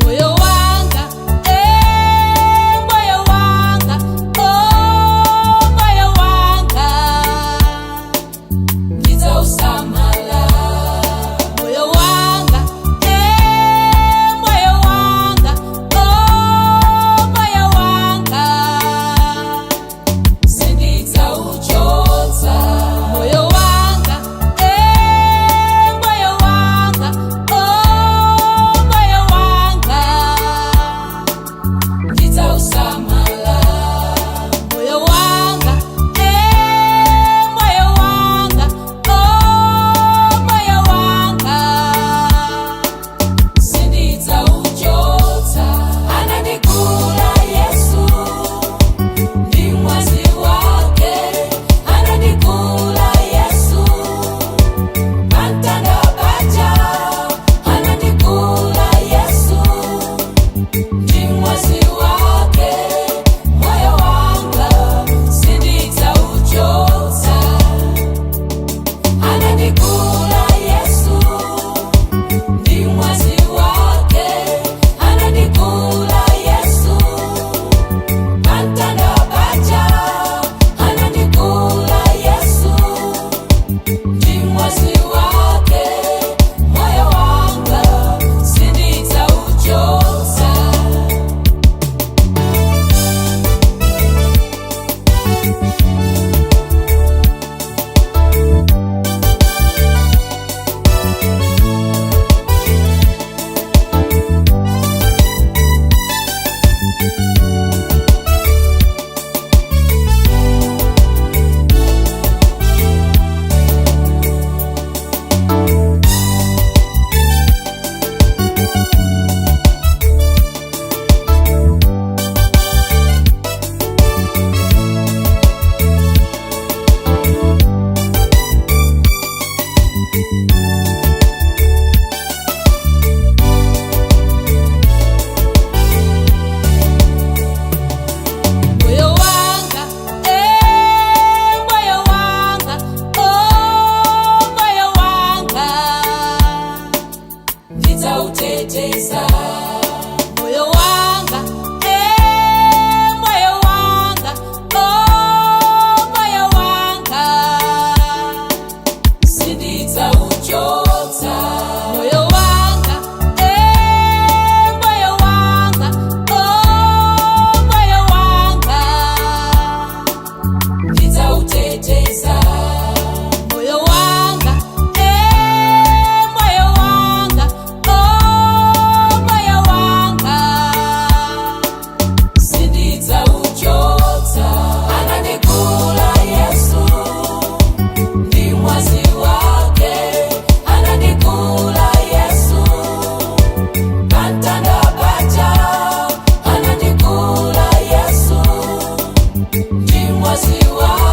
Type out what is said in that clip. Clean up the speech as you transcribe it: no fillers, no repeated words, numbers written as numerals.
Moyo wanga, moyo wanga, oh moyo wanga, ndizausamala. Moyo wanga, moyo wanga, oh moyo wanga, sindidzauchotsa. Moyo wanga, moyo wanga, oh moyo wanga, ndizausamala. Moyo wanga, moyo wanga, oh moyo wanga, sindidzauchotsa. Anandigula Yesu ndi mwazi wake, anandigula Yesu pamtanda paja, anandigula Yesu ndi mwazi wake, moyo wanga sindidzauchotsa. Anandigula Yesu ndi mwazi wake, anandigula Yesu pamtanda paja, anandigula Yesu ndi mwazi wake, moyo wanga sindidzauchotsa. Moyo wanga, moyo wanga, oh moyo wanga, ndidzauteteza. Moyo wanga, moyo wanga, oh moyo wanga, sindidzauchotsa. Moyo wanga, moyo wanga, oh moyo wanga, ndidzauteteza. Moyo wanga, moyo wanga, oh moyo wanga, sindidzauchotsa. Anandigula Yesu ndi mwazi wake, anandigula Yesu pamtanda paja, anandigula Yesu ndi mwazi wake.